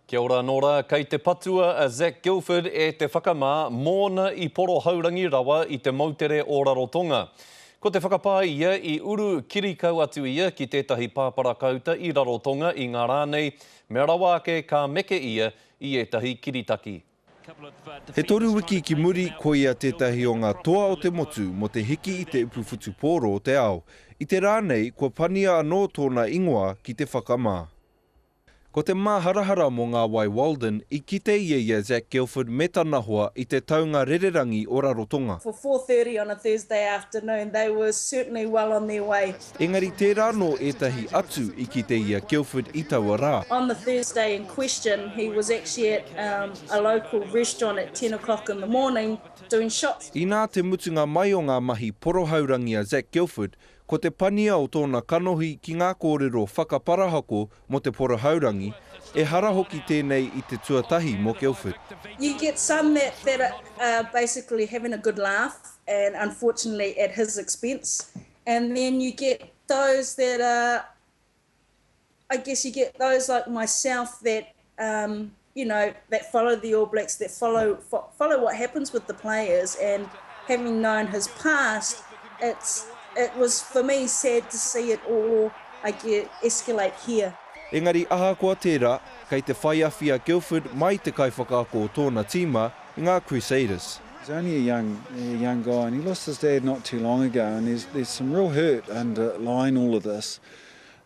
Kia ora anō rā, kei te patua a Zac Guildford e te whakamā mōna i porohaurangi rawa i te moutere o Rarotonga. Ko te whakapae ia i uru kirikau atu ia ki tētahi pāparakauta i Rarotonga i ngā rā nei, mea rawa ake ka meke ia i ētahi kiritaki. He toru wiki ki muri, koia tētahi o ngā toa o te motu mō te hiki i te upu whutupōro o te ao. I te rā nei, kua pania anō tōna ingoa ki te whakamā. Ko te māharahara mō ngā wai Walden i kite ia i a Zac Guildford me tana hoa i te taunga rererangi o Rarotonga. For 4:30 on a Thursday afternoon they were certainly well on their way. Engari tērā anō ētahi atu i kite i a Guildford i taua rā. On the Thursday in question he was actually at a local restaurant at ten o'clock in the morning doing shots. Inā te mutunga mai o ngā mahi porohaurangi a Zac Guildford, Ko te pania o tōna kanohi ki ngā kōrero whakaparahako mō te porohaurangi, ehara hoki tēnei i te tuatahi mō Guildford. You get some that that are basically having a good laugh and unfortunately at his expense and then you get those that are I guess you get those like myself that um, you know, that follow the All Blacks, that follow fo follow what happens with the players, and having known his past, it's it was for me sad to see it all I get escalate here. Engari ahakoa tērā, kei te whai awhi a Guildford mai i te kaiwhakaako o tōna tīma, i ngā Crusaders. He's only a young, a young guy and he lost his dad not too long ago and there's, there's some real hurt underlying all of this.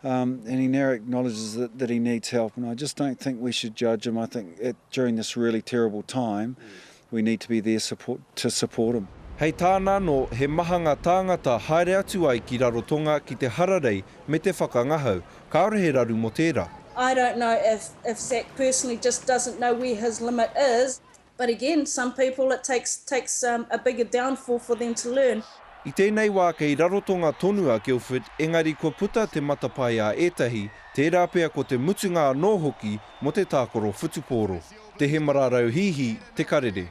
Um, and he now acknowledges that, that he needs help and I just don't think we should judge him. I think at, during this really terrible time, we need to be there support, to support him. Hei tāna anō, he maha ngā tāngata haere atu ai ki Rarotonga ki te hararei me te whakangahau, kāore he raru mō tērā. I don't know if, if Zac personally just doesn't know where his limit is, But again, some people it takes takes a bigger downfall for them to learn. I tēnei wā kei Rarotonga tonu a Guildford, engari kua puta te matapae a ētahi, tērā pea ko te mutunga anō hoki mō te tākaro whutupōro. Te Hemara Rauhīhī, Te Karere.